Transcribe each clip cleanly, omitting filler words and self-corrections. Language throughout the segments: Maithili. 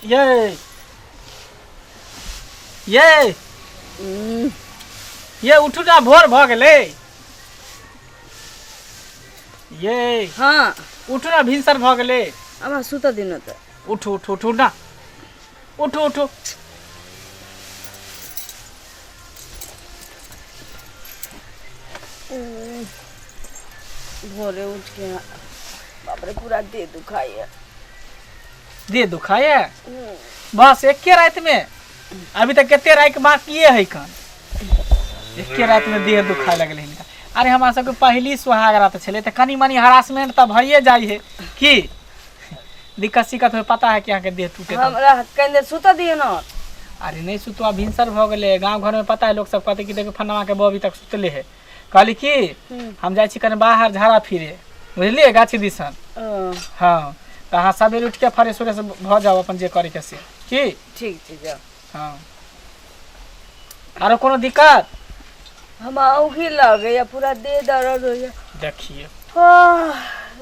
ये ये ये उठू ना, भोर भऽ गेलै। ये हाँ। उठू ना, भिनसर भऽ गेलै। अब सुत दिनु त। उठू उठू उठू ना, उठू उठू। भोरे उठ के बाप रे पूरा देह दुखाइए। देह दुखाइए बस एके रात में? अभी तक कते रात बाकिए है कन, एके रात में देह दुखाए लगल हिनका। अरे हमरा सबके पहली सुहाग रात छलै तऽ कनि मनि हरासमेंट तऽ भइए जाइ है की दिक्कत सिक्कत हो, पता है कि अहाँके देह टूटे तऽ- हमरा कनि देर सुतऽ दियौ न। अरे नहीं सुतो, अब भिनसर भऽ गेलै। गाँव घरमे पता है लोक सब कहतै कि देखो फन्नावा के बहू अभी तक सुतले है। कहली कि हम जाइ छी कनि बाहर झाड़ा फिरे, बुझलियै, गाछी दिसन। ओ, हँ तऽ अहाँ सबेर उठि के फ्रेश उरेश भऽ जाउ, अपन जे करैके से की। ठीक छै, जाउ। हँ, आरो कोनो दिक्कत? हमरा औंघी लगैया, पूरा देह दर्द होइया। देखिए आह,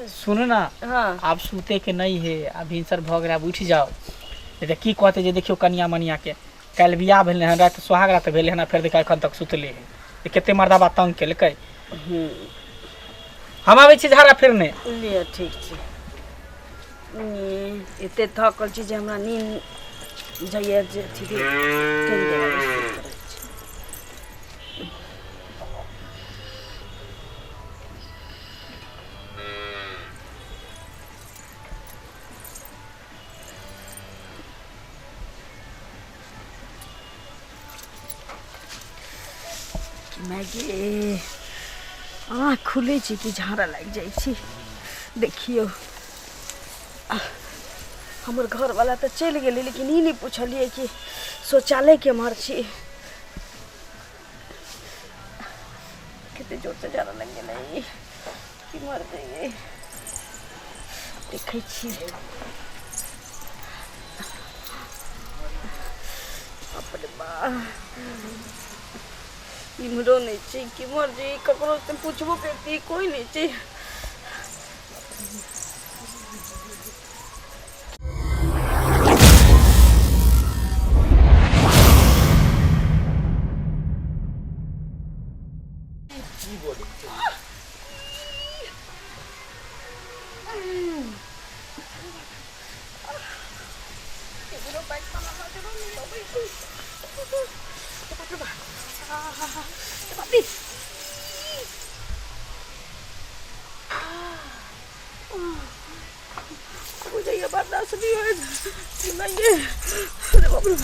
सुनू ना। हाँ। आब सुते के नहीं है, आब भिनसर भऽ गेल, आब उठि जाओ। नहीं तऽ की कहते जे देखियौ कनिया मनिया के काल्हि बियाह भेलै हन, राति सुहाग रात भेलै हन, आ फेर देखियौ एखन तक सुतले है। ई कते मर्दाबा तंग केलकै। हम आबै छी झाड़ा फिरने। लिअ, ठीक छै। एते थकल छी जे हमरा नींद जाइए जे अथी भेल। कनि देर आरो सुति रहै छी। मैगी आँख खुलै छै कि झाड़ा लागि जाइ छै। देखियौ, हमर घरवला तऽ चलि गेलै, लेकिन ई नहि पुछलियै कि शौचालय केम्हर छी। कते जोरसँ झाड़ा लागि गेलै कि मर जइयै। देखै छियै, बाप रे बा, इम्हरो नहि छै। केम्हर छै? ककरो से पुछबो करतियै, कोइ नहि छै। बुझैया बर्दाश्त नहि होइत नहि। अरे बाप रे,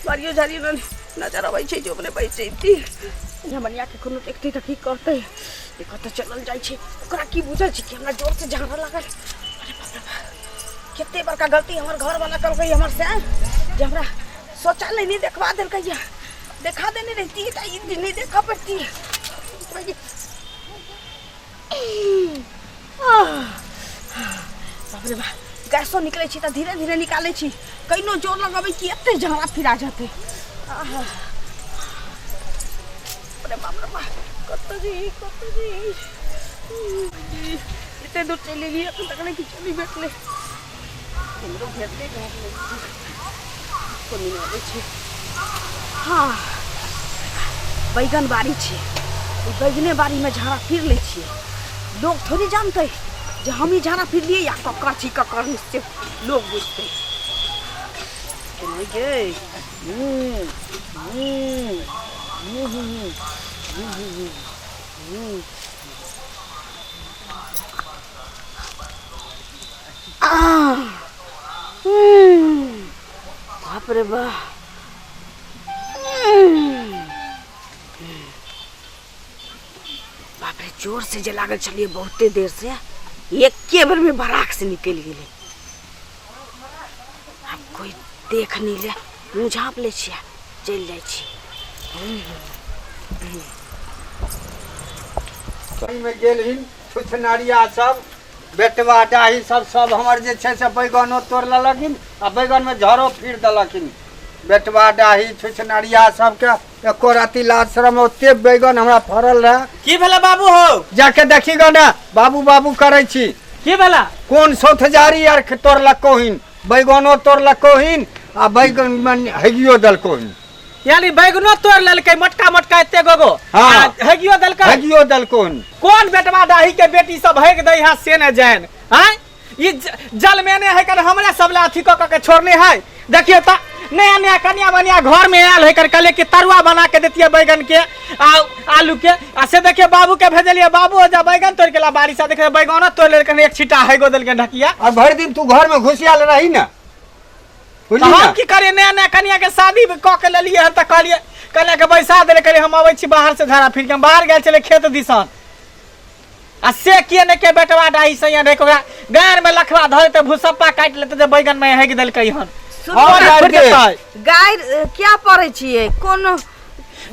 बारियो झाड़ियो ने नजर अबै छै जे ओकरे बैस जैती। झमनिया के कोनो देखतै तऽ की कहतै जे कतऽ चलल जाइ छै? ओकरा की बुझल छै कि हमरा जोर से झाड़ा लागल। अरे बाप रे बाप, कते बड़का गलती हमर घरवाला कलकै हमर से जे हमरा शौचालय नहि देखबा देलकै। ये देखा देने रहिती तऽ ई दिन नहि देखऽ पड़ती। बाप रे बाप, गैसो निकलै छै तऽ धीरे धीरे निकालै छी, कहिनो जोर लगबै कि एते झगड़ा फिरा जेतै। आहा। अरे बाप रे बाप, कतऽ जी, कतऽ जी, एते दूर चलि एलियै, एखन तक नहि किछो नहि भेटलै। हमरो भेटलै नहि, कोनो नहि अबै छै। हँ, बैगन बाड़ी छै, ओहि बैगने बाड़ीमे झाड़ा फिर लै छियै। लोग थोड़ी जानतै जे हम ही झाड़ा फिरलियै या ककर छी, ककर नहि से लोग बुझतै। केना गे? हूँ हूँ हूँ हूँ हूँ हूँ हूँ। आह, हूँ, बाप रे बा, बाप रे, जोर से जे लागल छलियै बहुते देर से, एके बेर में बराक से निकलि गेलै। आब कोइ देख नहि ले, मुँह झाँप लै छियै, चलि जाइ छी। मे गेलहिन छुछनरिया सब, बेटवा डाही सब, सब हमर जे छै से बैगनो तोड़ लेलखिन आ बैगनमे झरो फिर देलखिन। बेटवा डाही छुछनरिया सबके एको रति लाज शरम। ओते बैगन हमरा फड़ल रहे। की भेला बाबू हो? जाके देखी गो ने, बाबू बाबू करै छी। की भेला? कोन सौथजारी आर तोड़लक कोहिन? बैगनो तोड़लकोहिन आ बैगन में हेगियो देलकोहिन। यानी बैगनो तोड़ लेलकै मोटका मोटका एते गोगो। हाँ। आ हेगियो देलकै। हेगियो देलकोहिन। कोन बेटवा डाही के बेटी सब हेग दै है से ने जान। आँय ई जलमेने है कर हमरे सब ला अथी कऽ के छोड़ने है। देखियो त नया नया कनिया बनिया घर में आयल है कर कहले कि तरुआ बना के देतिए बैगन के आ आलू के, आ से देखियो बाबू के भेजलिए, बाबू हो जा बैगन तोड़ के ला बारिश आ देखियो बैगनो तोड़ लेलकन, एक छिटा हेगो देलकन ढकिया। आ भरि दिन तू घर में घुसियाल रही ना, बुझली हम ना? की करिए, नया नया कनिया के शादी कऽ के लेलिए हन तऽ कहलिए कनिया के बैसा देले, कहलिए हम अबै छी बाहर से झाड़ा फिर के, हम बाहर गेल छलै खेत दिसन आ से किए ने के बेटवा डाही सैया रे ओकरा गार में लखवा धरे तऽ भूसप्पा काटि लेतै जे बैगन में हेग देलकै हन। सुनू और ने, फुटि जेतै। गारि क्या पढ़ै छियै? कोन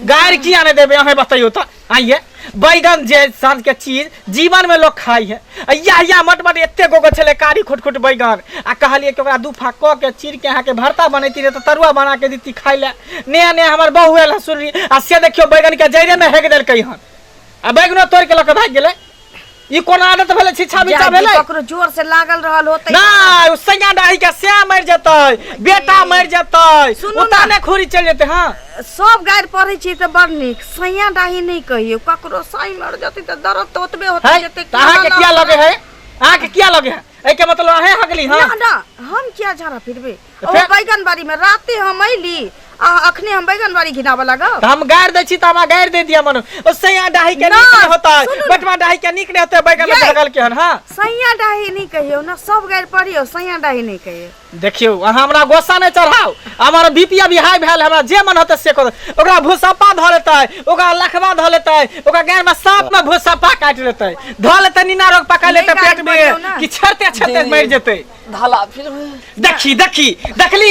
गारि किया नहि देबै अहें बतैयौ तऽ। आइये बैगन जे साँझ के चीज जीवन में लोग खाइ है, आ या या मट मट एते गोगो छलै कारी खुट खुट बैगन, आ कहलिए कि ओकरा दू फाक कऽ के चीर के अहाँके भरता बनैती रहै तऽ तरुआ बना के देती खाइ लए। नया नया हमर बहू आयल हँ सुनरी, आ से देखियौ बैगन के जड़े में हेग देलकै हन आ बैगनो तोड़ि के लऽ के भागि गेलै। ई कोन आदत भेलै? छिछा बिछा जा, भेलै? ककरो जोर से लागल रहल होतै। ना ओ सैया डाही के सैया मरि जेतै, बेटा मरि जेतै, सुनू ना। उताने खूरी चलि जेतै। हाँ सब गारि पढ़ै छी तऽ बड़ नीक, सैया डाही नहि कहियौ, ककरो सही मरि जेतै तऽ दर्द तऽ ओतबे होतै है जेतै। तऽ अहाँके किया लगे है? अहाँके किया लगे है? एहिके मतलब अहें हगली? हाँ ना ना, हम किया झाड़ा फिरबै? तऽ ओ फेर? बैगन बाड़ी में राते हम अयली आ अखने हम बैगन बाड़ी घिनाबऽ लागब? तऽ हम गारि दै छी तऽ हमरा गारि दे दिअ मनु। ओ सैया डाही के ना, नीक नहि होतै, सुनू ना। बेटवा डाही के नीक नहि होतै बैगन में यै। ढगल के हन। हाँ सैया डाही नहि कहियौ ना, सब गारि पढ़ियौ, सैया डाही नहि कहियौ। देखियौ अहाँ हमरा गोस्सा नहि चढ़ाउ, हमर बीपी अभी हाई भेल, हमरा जे मन होतै से कर। ओकरा भूसप्पा धऽ लेतै, ओकरा लखवा धऽ लेतै, ओकरा गाय में साँप में भूसप्पा काटि लेतै, धऽ लेतै नीना रोग पकड़ लेतै नहि गारि पेट में पढ़ियौ ना। कि छेड़ते छेड़ते मरि जेतै। धाला फिर देखी देखी देखली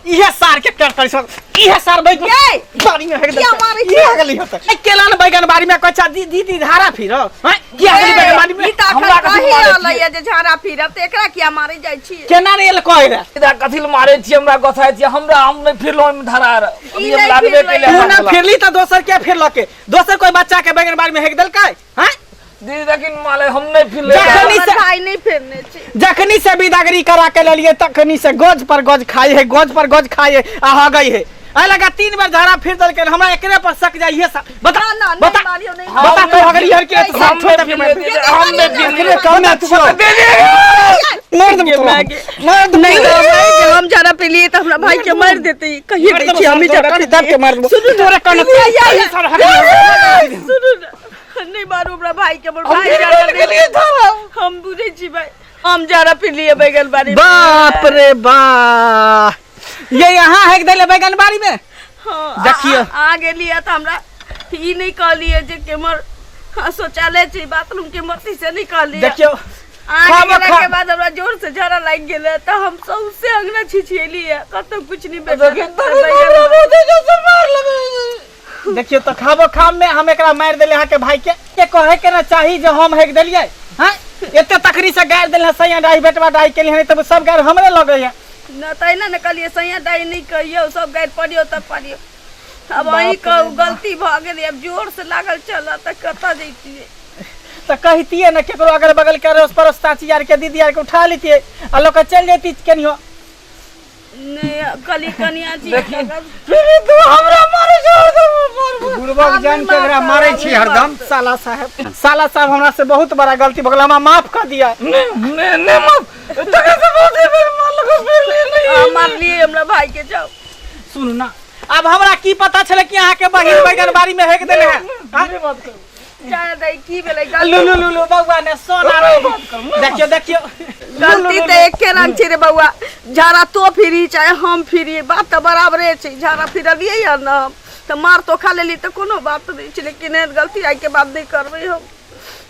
इहे सार के कर कर सब इहे सार बैगन ये! बाड़ी में हेग किया मारै इहे हगली होतै। ए, केला ने बैगन बाड़ी में कहै दी दीदी धारा फिर हैं किया हगली बैगन बाड़ी में? ई तऽ अखन हमरा कथी कहि मारै रहलै छियै? ये जे झाड़ा फिरब तऽ एकरा किया मारै जाइ छियै? केना ने एल कहै रे? इधर कथी लए मारै छियै हमरा गोसाइ छियै? हमरा हम नहि फिरलहुँ ओहिमे धारा आर। अभी हम नहि लागबे फिरलै। केलै तू हमरा ना धारा। फिरली तऽ दोसर के फिरलके? दोसर कोई बच्चा के बैगन बाड़ी में हेग देलकै? हैं दीदी देखिन माले हम नहि फिरले। जखनी हमर से भाई नहि फिरने छै। जखनी से बिदागरी करा के लेलिए तखनी से गज पर गज खाई है, गज पर गज खाई है आ हगई है। एहि लगा 3 बेर झाड़ा फिर देलकै, हमरा एकरे पर शक जाइए। बता ना, ना, नहि बता मारियौ, नहि बता हम तू हगली हर के हम सब छोड़ नहि दे फिरले दीदी, हम नहि फिरले। एकरे कहने छियौ। मार दे मार मार नहीं तो भाई के हम झाड़ा पिलिए तऽ हमरा भाई के मारि देतै। कहिए दै छी हम ही झाड़ा दब के मार देबो। सुनू तोरे कहने या, या, या। सर हगली। सुनू ना, नहीं मारू हमरा भाई के, हमर हम भाई फिर झाड़ा गेलियै नहीं। धारा। हम बुझै छी भाई, हम झाड़ा पिलिए बैगन बाड़ी में। बाप रे बाप, ये यहाँ हेक देले बैगन बाड़ी में। हाँ, देखियौ। आ गेलियै तऽ हमरा ई नहि कहलियै जे केमहर, हाँ, शौचालय छै बाथरूम के मरती से नहि कहलियै। देखियौ आ खाबो गेला खा के बाद हमरा जोर से झाड़ा लागि गेलै तऽ हम सौंसे अंगना छिछिएलियै, कतौ कुछ नहि भेटल। देखिन तखन हमरा बहुते जोर से मार लगलै। देखियौ तऽ खाबो खाम में हम एकरा मारि देले अहाँके भाई के। के कहे के ना चाही जे हम हेक देलियै। हैं एते तकरी से गारि देले सैया डाही बेटवा डाही केली हन तब सब गारि हमरे लगैया। न तहिना ने कहलियै सैया डाही नहि कहियौ, सब गारि पढ़ियौ तब पढ़ियौ। अब अहीं कहू गलती भऽ गेलै, अब जोर से लागल चलऽ तऽ कतऽ जैतियै? तऽ कहितियै ने केकरो अगल बगल के अड़ोस पड़ोस चाची आर के दीदी आर के उठा लेतियै आ लऽ के चलि जैती केनियो। नहि कहली कनिया छी फिर तू हमरा मारै छौ हरदम, मारबो। बुड़बक जान के एकरा मारै छी हरदम। साला साहब, साला साहब हमरा से बहुत बड़ा गलती भऽ गेल, हमरा माफ कर दिया। नहि नहि नहि माफ, तखन से बहुते बेर मारलको फिरले नहि। अहाँ मारलियै हमरा भाई के, जाउ। सुनू ना, अब हमरा की पता छलै कि अहाँके बहिन बैगन बाड़ी में हेक देने है। हाँ? नहि बात करू। जाय दै की भेलै लू लू लू लू बौआ ने सोना देखियो देखियो गलती तऽ एके रंग छै रे बौआ, झाड़ा तो फिरी चाहे हम फिरी, बात तऽ बराबरे छै। झाड़ा फिरलियै हन ने हम तऽ मार तो खा लेली तऽ कोनो बात नहि छै, लेकिन एहन गलती आइ के बाद नहि करबै हम।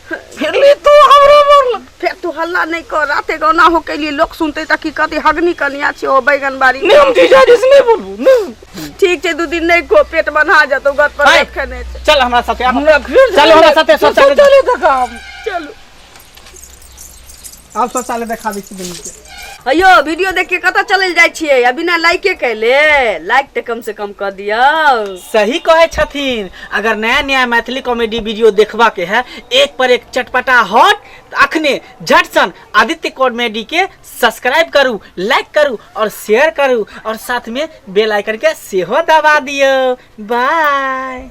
फिरली तू हमरा मारलक। फेर तू हल्ला नहि कर, राते गौना हो केलियै लोक सुनतै तऽ की कहतै, हगनी कनिया छै ओ बैगन बाड़ी। नहि हम जीजाजी से नहि बोलबू नहि। ठीक छै, 2 दिन नहि खो, पेट बन्हा जेतौ, गत पर हाय। गत खेने छै। चल हमरा साथे, हमरा फिर चलो हमरा साथे शौचालय। शौचालय देखाब। चलू आब शौचालय देखाबै छी दुनू के। हयो वीडियो देख के कतऽ चलल जाइ छियै आ बिना लाइके कैले? लाइक तऽ कम से कम कऽ दियौ। सही कहै छथिन। अगर नया नया मैथिली कॉमेडी वीडियो देखबा के है, एक पर एक चटपटा हॉट, तऽ अखने झटसन आदित्य कॉमेडी के सब्सक्राइब करू, लाइक करू और शेयर करू और साथ में बेल आइकन के सेहो दबा दियौ। बाय।